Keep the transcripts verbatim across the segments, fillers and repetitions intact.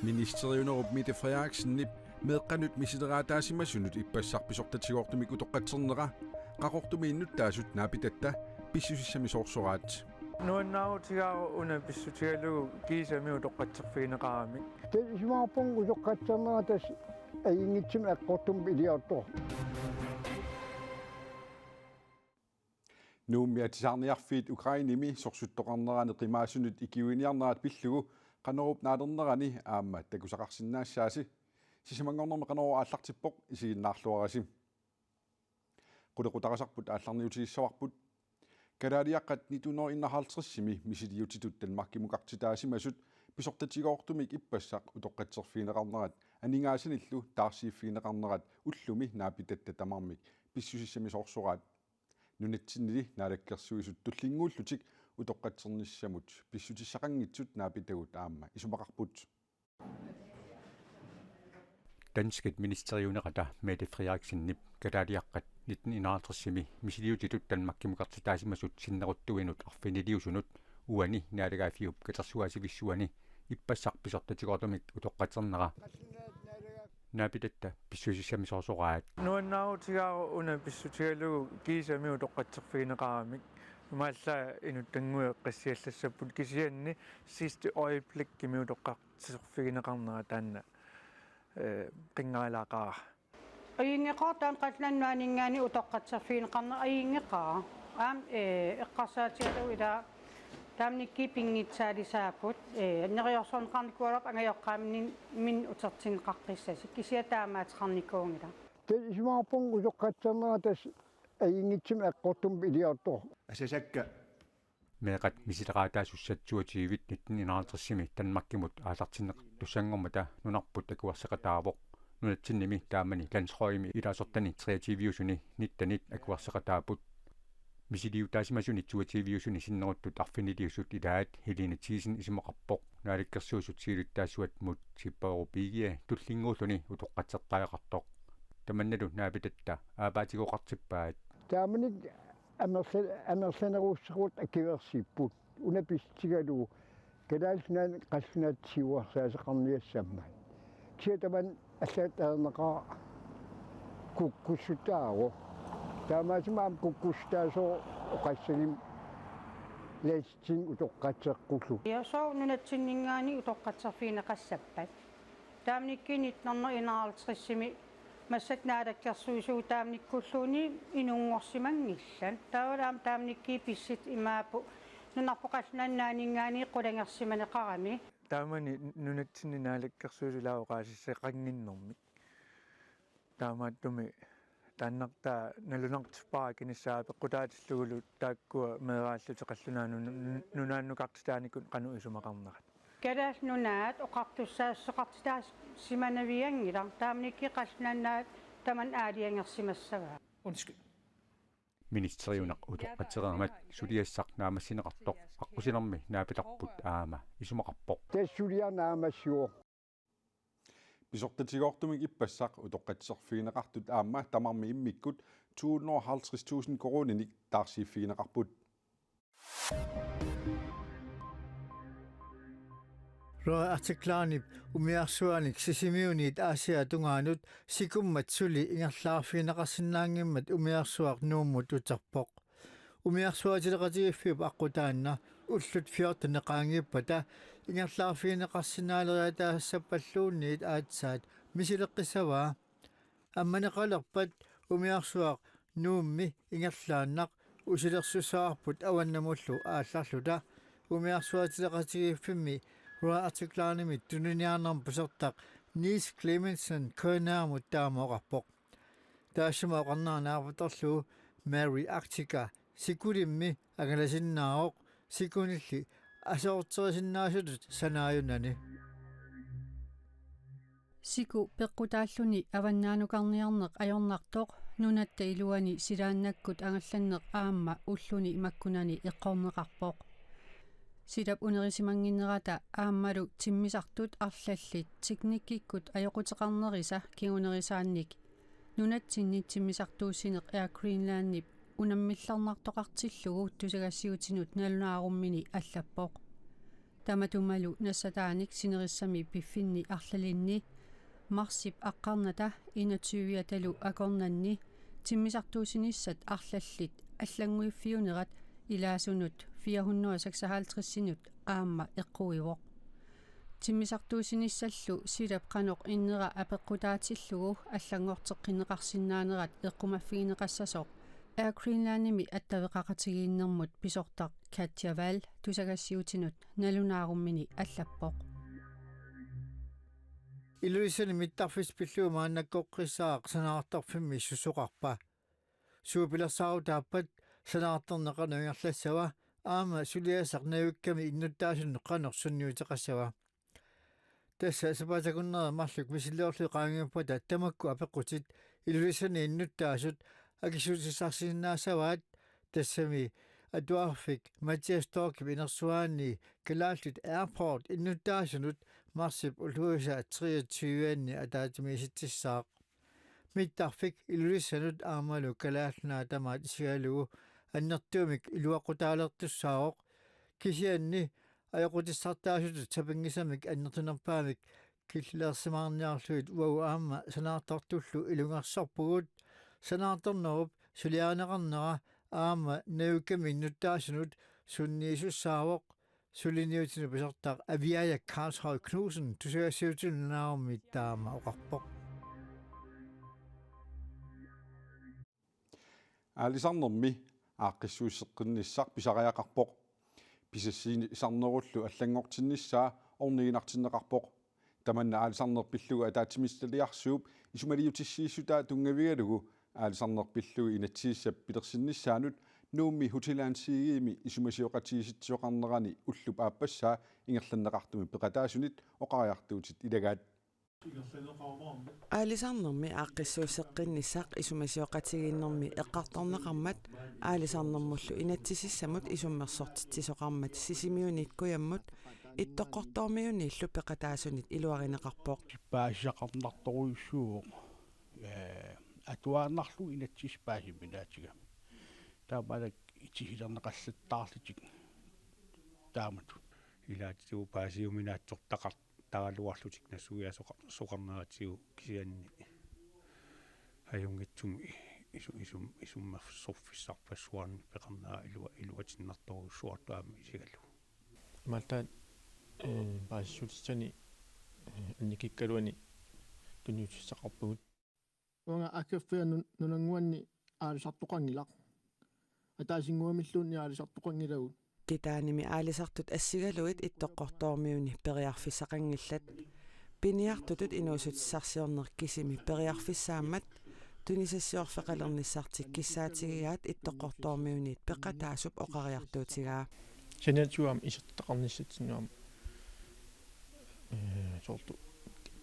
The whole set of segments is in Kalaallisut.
Ministeriunerup Mette Frederiksenip meeqqanut misileraataasimasunut ippassaq pisortatigoortumik utoqqatsernera Qaqortumiit nuttaasut naapitatta pissusissamisoorsoraat. Nuannaarutigaara una pissutigalugu kiisami utoqqatserfigineqaramik. Tassa isumaqarpunga utoqqatsernera tassa ajunngitsumik eqqortumik iliortoq. Nuummi atisaarniarfiit Ukrainemi sorsuttoqarnerani qimaasunut ikiuiniarnerat pillugu Qanorup naalernerani aamma takusaqarsinnaassaasi. Sisamanngornermi Qanorup aallartippoq, isiginnaarluarisi. Qulequtarisarput aallarniutigissavarput. Kalaaliaqqat nitten hundrede enoghalvtredsimi misiliutitut Danmarkimukartitaasimasut pisortatigoortumik ippassaq utoqqatserfigineqarnerat aningaasanillu taarsiiffigineqarnerat ullumi naapitatta tamarmik pissusissamisoorsoraat. Nunatsinnili Naalakkersuisut tullinnguullutik utoqqatsernissamut pissutissaqanngitsut naapitagut aamma isumaqarput. Danskit ministeriunerata Mette Frederiksenip kalaaliaqqat nitten enoghalvtredsimi misiliutitut Danmarkimukartitaasimasut sinneruttuinut arfiniliusunut uani naalagaaffiup katersugaasivissuani ippassaq pisortatigoortumik utoqqatsernera naapitatta pissusissamisoorsoraat. Nuannaarutigaara una pissutigalugu kiisami utoqqatserfigineqaramik. Imaallaat inuttannguit eqqissiallassapput, kisianni sidste øjeblikkimi utoqqatserfigineqarnera taanna, eh, qinngaalaaqaara. Ajunngeqaara taanna Qallunaat Nunaanninngaanniit utoqqatserfigineqarneq, ajunngeqaara. Aamma, eh, eqqarsaatigalugu ilaa taamanikkut pinngitsaalisaapput, eh, neriorsorneqarnikuugaluarpat angajoqqaaminik utertinneqaqqissasut, kisianni taamaattoqarnikuunngilaq. Tassa isumaqarpunga utoqqatsernera tassa ajunngitsumik eqqortumik iliortoq. Asasakka. Meeqqat misileraataasussat toogtyve nitten enoghalvtredsimi Danmarkimut aallartinneqartussanngormata nunarput akuerseqataavoq. Nunatsinnimi taamani Landsrådimi ilaasortani treogtyve-usuni nittenit akuerseqataapput. Misiliutaasimasuni toogtyve-usuni sinneruttut arfiniliusut ilaat Helene Thiesen isumaqarpoq Naalakkersuisut siulittaasuat Múte Bourup Egede tullinnguulluni utoqqatsertariaqartoq. Tamannalu naapitatta aappaatigoqartippaat. Taamanikkut amerla-, amerlanerussuteqartut akuersipput. Una pissutigalugu Kalaallit Nunaat qallunaatut siuarsaaseqarniassammat. Kisianni tamanna allaat ajornaqaaq kukkussutaavoq. Taamaattumik aamma kukkussutaasooq oqassanermik lasting utoqqatseqqullugu. Ja, sooq nunatsinninngaanniit utoqqatserfigineqassappat? Taamanikkut nitten hundrede enoghalvtredsimi massakkut naalakkersuisuuvoq taamanikkulluunniit inunngorsimanngillat. Taavalu aamma taamanikkut pissutsit imaapput nunarput Qallunaat Nunaanninngaanniit qulangersimaneqarami. Taamani nunatsinni naalakkersuisut ilaa oqaasissaqannginnermik. Taamaattumik taannartaa nalunartippara kinissaa peqqutaatillugulu taakkua meeraallutik Qallunaat Nuna-, Nunaannukartitaanikkut qanoq isumaqarnerat. Kalaallit Nunaat oqartussaassuseqartitaasimanavianngilaq, taamanikkut Qallunaat Nunaat tamanna aalajangersimassavaa. Undskyld. Ministeriuneq utoqqatsereermat suliassaq naammassineqartoq aqqusinermi naapitarput aamma isumaqarpoq. Tassa suliaq naammassivoq. Pisortatigoortumik ippassaq utoqqatserfigineqartut aamma tamarmik immikkut to hundrede og halvtreds tusind koruuninik taarsiiffigineqarput. Royal Arctic Linep umiarsuanik Sisimiuniit Aasiaat tungaanut sikummat suli ingerlaarfigineqarsinnaanngimmat umiarsuaq Nuummut uterpoq. Umiarsuaatileqatigiiffiup aqqutaana ullut fjorten qaangiuppata ingerlaarfigineqarsinnaaleriataassappalluunniit aatsaat misileqqissavaa. Ammaneqalerpat umiarsuaq Nuummi ingerlaannaq usilersussavarput avannamullu aallarluta. Umiarsuaatileqatigiiffimmi Royal Arctic Linemi tuniniaannarnermut pisortaq Niels Clemmensen K N R-mut taama oqarpoq. Taassuma oqarnera naapertorlugu Mary Arctica sikulimmi angalasinnaavoq, sikunilli aserorterisinnaasutut sanaajunani. Siku peqqutaalluni avannaanukarniarneq ajornartoq nunatta iluani silaannakkut angallanneq aamma ulluni makkunani eqqorneqarpoq. Silap unerisimannginnerata aammalu timmisartut arlallit teknikkikkut ajoquteqarnerisa kingunerisaannik nunatsinni timmisartuussineq Air Greenlandip unammillernartoqartillugu tusagassiutinut nalunaarummini allappoq. Tamatumalu nassataanik sinerissami piffinni arlalinni marsip aqqarnata enogtyviatalu akornanni timmisartuussinissat arlallit allannguiffiunerat ilaasunut fire hundrede og seksoghalvtredsinut aamma eqquivoq. Timmisartuussinissallu silap qanoq innera apeqqutaatillugu allanngorteqqinneqarsinnaanerat eqqumaffigineqassasoq Air Greenlandimi attaveqaqatigiinnermut pisortaq Katja Wall tusagassiutinut nalunaarummini allappoq. Ilulissani mittarfissaq pillugu maannakkoqqissaaq sanaartorfimmi susoqarpa? Suut pilersaarutaappat? Sanaartorneq qanoq ingerlassava? Aamma suliassaq najukkami innuttaasunut qanoq sunniuteqassava? Tassa sapaatip akunneri marluk misiliorlugit qaangiuppata tamakku apeqqutit Ilulissani innuttaasut akisuutissarsinnaassavaat. Tassami atuarfik Mathias Storchip inersuaani Kalaallit Airport innuttaasunut marsip ulluisa treogtyve-anni ataatsimiisitsissaaq. Mittarfik Ilulissanut aammalu Kalaallit Nunaat tamaat isigalugu annertuumik iluaqutaalertussaavoq, kisianni ajoqutissartaasutut sapinngisamik annertunerpaamik killilersimaarniarlugit uagut aamma sanaartortullu ilungersorpugut. Sanaartornerup suliarineqarnera aamma najukkami innuttaasunut sunniisussaavoq. Suliniutinut pisortaq Aviaja Karlshøj Knudsen tusagassiutinut nalunaarummi taama oqarpoq. Aalisarnermi aaqqissuusseqqinnissaq pisariaqarpoq. Pisassiisarnerullu allanngortinnissaa orniginartinneqarpoq. Tamanna aalisarneq pillugu ataatsimiititaliarsuup isumaliutissiissutaa tunngavigalugu aalisarneq pillugu inatsisissap pilersinnissaanut Nuummi Hotel Ansigimi isumasioqatigiisitsisuunerani ullup aappassaa ingerlanneqartumi peqataasunit oqariartuutit ilagaat. Aalisarnermi aaqqissuusseqqinnissaq isumasioqatigiinnermi eqqartorneqarmat aalisarnermullu inatsisissamut isummersortitsisoqarmat Sisimiuniit kujammut Ittoqqortoormiuniillu peqataasunit iluarineqarpoq. Paasisaqarnartorujussuuvoq, ee, atuaannarlugu inatsisissaq paasiminaatiga. Taamaalak itisilerneqallattaarlutik taamatut. Ilaatigut paasiuminaatsortaqar- taraluarlutik nassuiaasoqar-, soqarneratigut kisianni ajunngitsumik isu-, isum-, isummersorfissarpassuarnik peqarnera ilua-, iluatinnartorujussuartut aamma isigalugu. Imaattumik, eh, paasissutissanik, eh, annikikkaluanik tunniussaqarpugut. Uanga Akerfia nun-, nunannguanni aalisartoqanngilaq. Ataasinnguamilluunniit aalisartoqanngilagut. Kitaanimi aalisartut assigalugit Ittoqqortoormiuni periarfissaqanngillat. Piniartutut inuussutissarsiorneq kisimi periarfissaammat tunisassiorfeqalernissartik kissaatigigaat Ittoqqortoormiuniit peqataasup oqariartuutigaa. Saniatigut aamma isertitaqarnissatsinnut aamma, ee, soorlu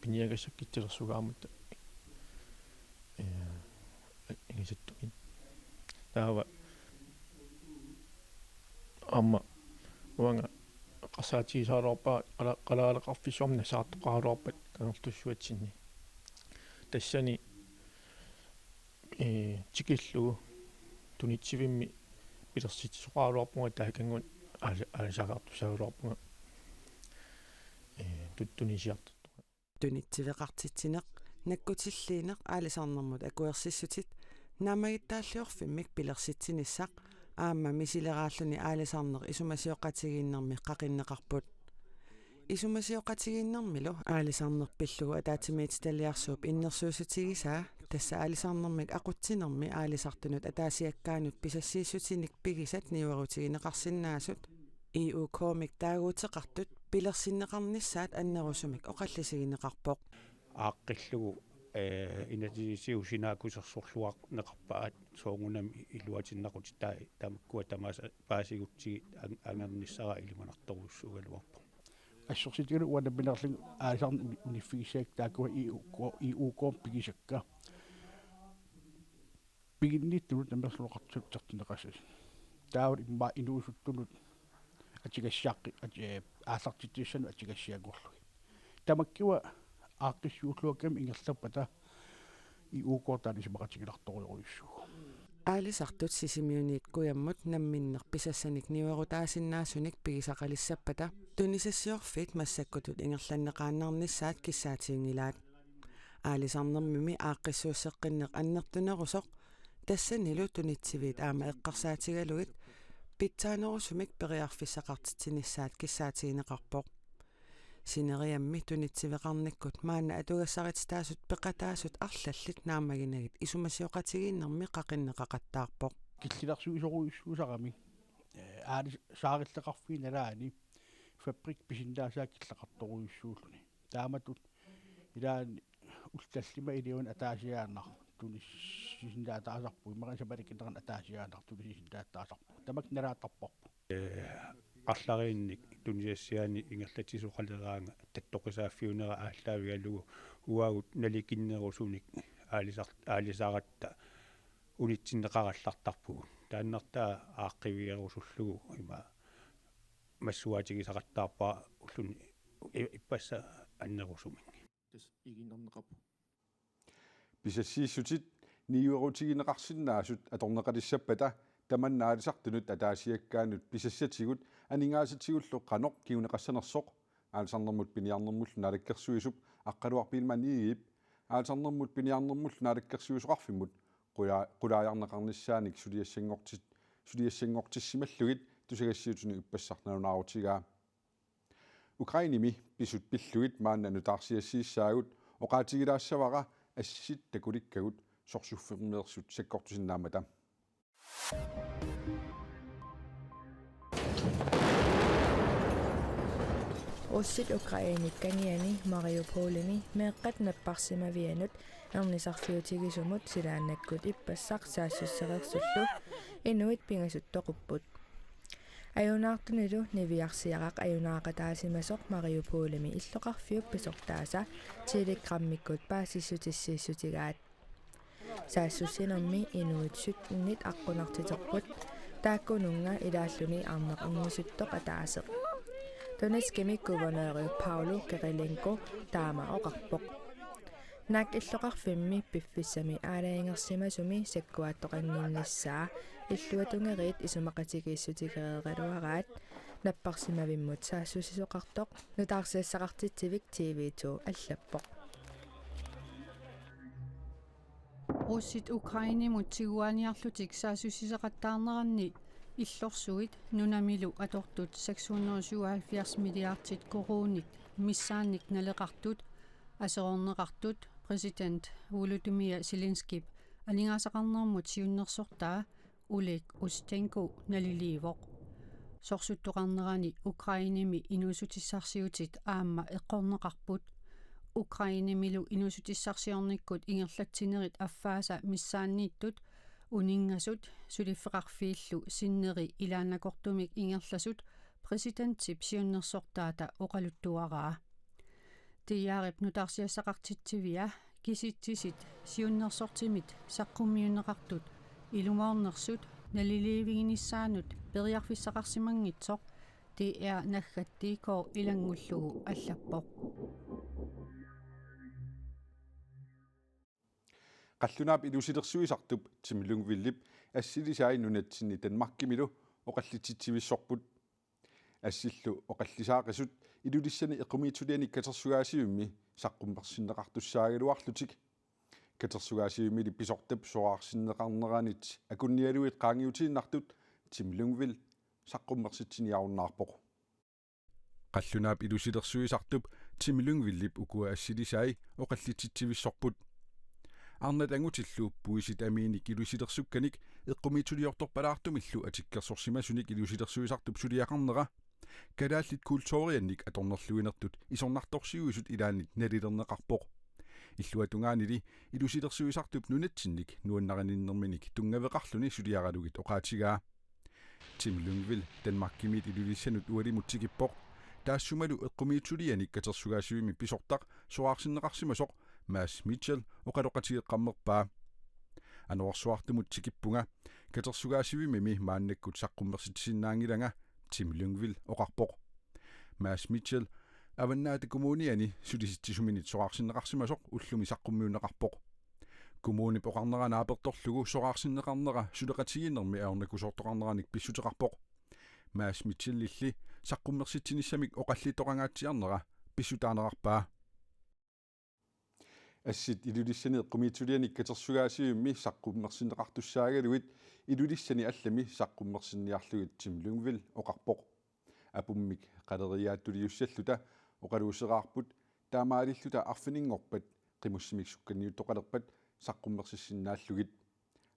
piniagassat killersugaammata, ee, ingisattumik. Taava aamma uanga eqqarsaatigisaraluarpara qala-, qalaaleqarfissuarmi nassaartoqaraluarpat Kangerlussuatsinni. Tassani, ee, tikillugu tunitsivimmi pilersitsisoqaraluarpunga taakannguaq aali-, aalisariartussagaluarpunga, ee, tut-, tunisiartortunga. Tunitsiveqartitsineq, nakkutilliineq aalisarnermut akuersissutit, naammagittaalliorfimmik pilersitsinissaq aamma misileraalluni aalisarneq isumasioqatigiinnermi qaqinneqarput. Isumasioqatigiinnermilu aalisarneq pillugu ataatsimiititaliarsuup innersuussutigisaa, tassa aalisarnermik aqutsinermi aalisartunut ataasiakkaanut pisassiissutinik pigisat niuerutigineqarsinnaasut, I O K-mik taaguuteqartut pilersinneqarnissaat annerusumik oqallisigineqarpoq. Aaqqillugu, ee, inatsisitigut sinaakkusersorluarneqarpaat soorunami iluatinnaqutitai tamakkua tamaasa paasigutsigit ang-, angernissara ilimanartorujussuugaluarpoq. Assersuutigalugu uanga nammineerlunga aalisarneq uni-, uniffigissagakkit taakkua I O K, I O K pigisakka. Piginnittunut namminersorneqartut tartinneqassasut. Taava immaqa inuusuttunut atugassiaqqi-, at-, ee, aallartitsissanut atugassianngorlugit. Tamakkua aaqqissuulluakkami ingerlappata I O K taanna isumaqatigiinnartorujussuuvoq. Aalisartut Sisimiuniit kujammut namminneq pisassanik niuerutaasinnaasunik pigisaqalissappata tunisassiorfiit massakkutut ingerlanneqaannarnissaat kissaatiginngilaat. Aalisarnermimi aaqqissuusseqqinneq annertunerusoq tassanilu tunitsiviit aamma eqqarsaatigalugit pitsaanerusumik periarfissaqartitsinissaat kissaatigineqarpoq. Sineriammi tunitsiveqarnikkut maanna atugassarititaasut peqataasut arlallit naammaginagit isumasioqatigiinnermi qaqinneqaqattaarpoq. Killilersuisorujussuusarami, eh, aali saarilleqarfiit nalaani fabrik pisinnaasaa killeqartorujussuulluni. Taamatut ilaanni ullut tallimat iliorluni ataasiaannaq tunisisinnaataasarpoq, immaqa sapalikinneranni ataasiaannaq tunisisinnaataasarpoq. Tamakku nalaattarparput. Eh, arlariinnik tunisassiaannik ingerlatsisoqaleraangat tattoqisaaffiunera aallaavigalugu uagut nalikinnerusunik aalisar-, aalisaratta unitsinneqarallartarpugut. Taannartaa aaqqivigerusullugu ima massuaatigisaqattaarpara ulluni i-, ippassaq annerusumik. Tassa iginnarneqarpoq. Pisassiissutit niuerutigineqarsinnaasut atorneqalissappata tamanna aalisartunut ataasiakkaanut pisassatigut aningaasatigullu qanoq kinguneqassanersoq Aalisarnermut Piniarnermullu Naalakkersuisup Aqqaluaq Biilmann Egedep Aalisarnermut Piniarnermullu Naalakkersuisoqarfimmut qula-, qulaajarneqarnissaanik suliassanngortit-, suliassanngortissimallugit tusagassiutinut ippassaq nalunaarutigaa. Ukrainemi pisut pillugit maanna nutaarsiassiissaagut oqaatigilaassavara assit takulikkagut sorsuffimmeersut sakkortusinnaammata. Russit Ukrainep kangiani Mariupolimi meeqqat napparsimavianut ernisarfiutigisumut silaannakkut ippassaq saassussereersullu inuit pingasut toqupput. Ajunaartunilu niviarsiaraq ajunaaqataasimasoq Mariupolimi illoqarfiup pisortaasa Telegrammikkut paasissutissiissutigaat. Saassussinermi inuit syttenit aqqunartiterput, taakkununnga ilaalluni arnaq innisuttoq ataaseq. Donetskimi guvernøri Pavlo Kirilenko taama oqarpoq. Naak illoqarfimmi piffissami aalajangersimasumi sakkuaattoqannginnissaa illuatungeriit isumaqatigiissutigereeraluaraat napparsimavimmut saassussisoqartoq nutaarsiassaqartitsivik T V to allappoq. Russit Ukrainemut tiguaaniarlutik saassussisoqattaarneranni illorsuit nunamilu atortut seks hundrede syvoghalvfjerds milliardit koruunit missaannik naleqartut aserorneqartut præsident Volodymyr Zelenskip aningaasaqarnermut siunnersortaa Oleg Ustenko naliliivoq. Sorsuttoqarnerani Ukrainemi inuussutissarsiutit aamma eqqorneqarput. Ukrainemilu inuussutissarsiornikkut ingerlatsinerit affaasa missaanniittut uninngasut suliffeqarfiillu sinneri ilaannakortumik ingerlasut præsidentip siunnersortaata oqaluttuaraa. Tiiaarip nutaarsiassaqartitsivia kisitsisit siunnersortimit saqqummiunneqartut ilumoornersut naliliiviginissaannut periarfissaqarsimanngitsoq D R naggat D K ilanngullugu allappoq. Qallunaap ilusilersuisartup Tim Lyngvildip assilisai nunatsinni Danmarkimilu oqallitsitsivissorput. Assillu oqallisaaqisut Ilulissani eqqumiitsulianik katersugaasivimmi saqqummersinneqartussaagaluarlutik. Katersugaasivimmilu pisortap soraarsinneqarneranit akunnialuit qaangiutiinnartut Tim Lyngvild saqqummersitsiniarunnaarpoq. Qallunaap ilusilersuisartup Tim Lyngvildip ukua assilisai oqallitsitsivissorput. Arnat angutillu puisit amiinik ilusilersukkanik eqqumiitsuliortorpalaartumillu atikkersorsimasunik ilusilersuisartup suliaqarnera kalaallit kulturiannik atornerluinertut isornartorsiuisut ilaannit nalilerneqarpoq. Illuatungaanili ilusilersuisartup nunatsinnik nuannarininnerminik tunngaveqarluni suliaralugit oqaatigaa. Tim Lyngvild Danmarkimiit Ilulissanut ualimut tikippoq. Taassumalu eqqumiitsulianik katersugaasivimmi pisortaq soraarsinneqarsimasoq Mads Mitchell oqaloqatigeqqammerpaa. Anorersuartumut tikippunga, katersugaasivimmimi maannakkut saqqummersitsisinnaanngilanga, Tim Lyngvild oqarpoq. Mads Mitchell Avannaata Kommuniani Sulisitsisuminit soraarsinneqarsimasoq ullumi saqqummiunneqarpoq. Kommunip oqarnera naapertorlugu soraarsinneqarnera suleqatigiinnermi ajornakusoortoqarneranik pissuteqarpoq. Mads Mitchellilli saqqummersitsinissamik oqallittoqangaatsiarnera pissutaanerarpaa. Assit Ilulissani eqqumiitsulianik katersugaasivimmi saqqummersinneqartussaagaluit Ilulissani allami saqqummersinniarlugit Tim Lyngvild oqarpoq. Apummik qaleriaattuliussalluta oqaluuseraarput, taamaalilluta arfininngorpat qimussimik sukkanniuttoqalerpat saqqummersissinnaallugit.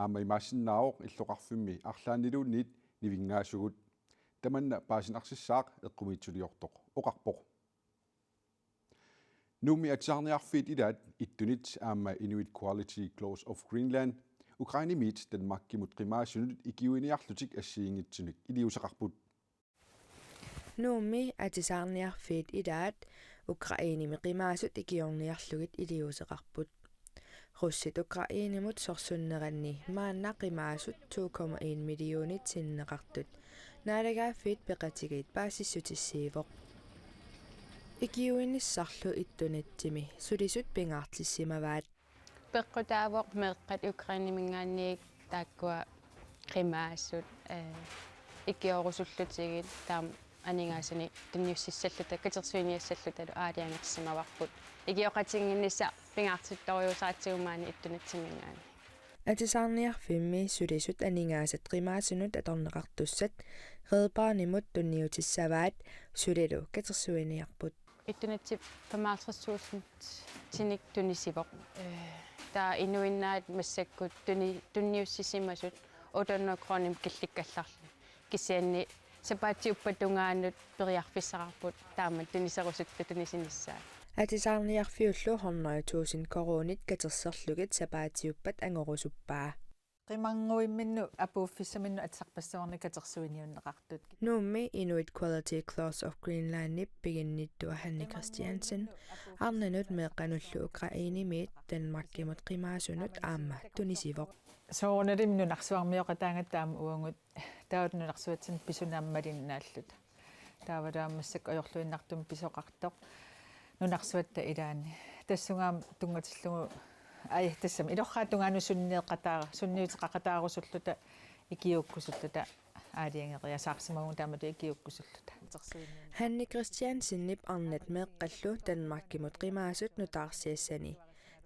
Aamma imaassinnaavoq illoqarfimmi arlaanniluunniit nivinngaasugut. Tamanna paasinarsissaaq eqqumiitsuliortoq oqarpoq. Nuummi atisaarniarfiit ilaat Ittunit aamma Inuit Quality Clothes of Greenland Ukrainemiit Danmarkimut qimaasunut ikiuiniarlutik assigiinngitsunik iliuuseqarput. Nuummi atisaarniarfiit ilaat Ukrainemi qimaasut ikiorniarlugit iliuuseqarput. Russit Ukrainemut sorsunneranni maanna qimaasut to komma en millionit sinneqartut naalagaaffiit peqatigiit paasissutissiivoq. Ikiuinissarlu Ittunitimi sulisut pingaartissimavaat. Peqqutaavoq meeqqat Ukraineminngaanniit taakkua qimaasut, eh, ikiorusullutigit taama aningaasanik tunniussissalluta katersuiniassalluta aalajangersimavarput. Ikioqatigiinngitsut pingaartittorujussuuaatigut maani Ittunitiminngaanniit. Atisaarniarfimmi sulisut aningaasat qimaasunut atorneqartussat Red Barnemut tunniutissavaat sulilu katersuiniarput. Ittunitip femoghalvtreds tusindinik tunisivoq. Eh, taava inuinnaat massakkut tuni-, tunniussisimasut otte hundrede kronimik killikkallarluni. Kisianni sapaatiuppat tungaanut periarfissaqarput taama tuniserusuttut tunisinissaat. Atisaarniarfiullu hundrede tusind koruunit katerserlugit sapaatiuppat angorusuppaa. Qimanguimminnut apuuffissaminnut atisarpassuarnik katersuiniunneqartut. Nuummi Inuit Quality Clothes of Greenlandip piginnittua Hanne Christiansen arnanut meeqqanullu Ukrainemiit Danmarkimut qimaasunut aamma tunisivoq. Soorunalimi nunarsuarmioqataagatta aamma uagut taava nunarsuatsinni pisunaammallinnaalluta. Taavalu aamma massakkut ajorluinnartumik pisoqartoq nunarsuatta ilaanni. Tassunga aamma tunngatillugu, ai, tassami ilorraap tungaanut sunniuteqataa-, sunniuteqaqataarusulluta ikiuukkusulluta aalajangeriasaarsimavugut taamatut ikiuukkusulluta. Hanne Christiansenip arnat meeqqallu Danmarkimut qimaasut nutaarsiassani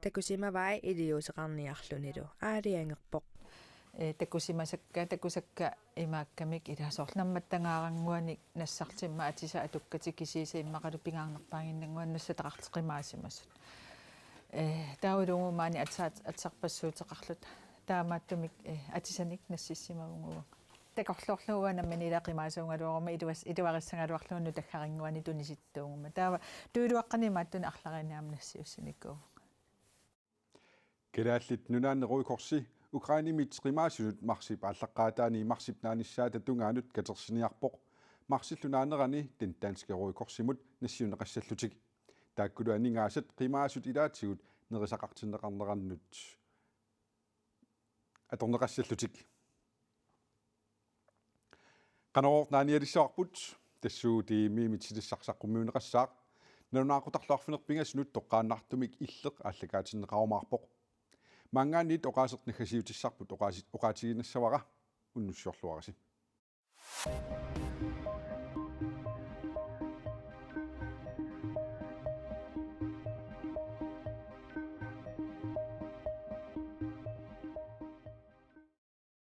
takusimavai iliuuseqarniarlunilu aalajangerpoq. Eh, takusimasakka, takusakka imaakkamik ilaa soorlu nammattangaaranguanik nassartimma atisat atukkatik kisiisa immaqalu pingaarnerpaaginnannguanik nassataqartut qimaasimasut. Eh, taavalu uagut maani atisat-, atisarpassuuteqarluta. Taamaattumik, eh, atisanik nassissimavugut uagut. Takorloorlugu uanga nammineq ilaa qimaasuugaluaruma iluas-, iluarissagaluarlugu nutaggarinnguanik tunisittuuguma. Taava tuiluaqqani imaattunik arlariinnik aamma nassiussinikuuvoq. Kalaallit Nunaanni Røde Korsi Ukrainemiit qimaasunut marsip aallaqqaataani marsip naanissaata tungaanut katersiniarpoq. Marsillu naanerani Den Danske Røde Korsimut nassiunneqassallutik. Taakkulu aningaasat qimaasut ilaatigut nerisaqartinneqarnerannut atorneqassallutik. Qanorooq naanialissavarput, tassuugu D M-i mitsilissaq saqqummiunneqassaaq. Nalunaaqutarlu arfineq-pingasunut toqqaannartumik Illeq aallakaatinneqarumaarpoq. Maanngaanniit oqaaseq naggasiutissarput oqaasi-, oqaatigiinnassavara, unnussiorluarisi.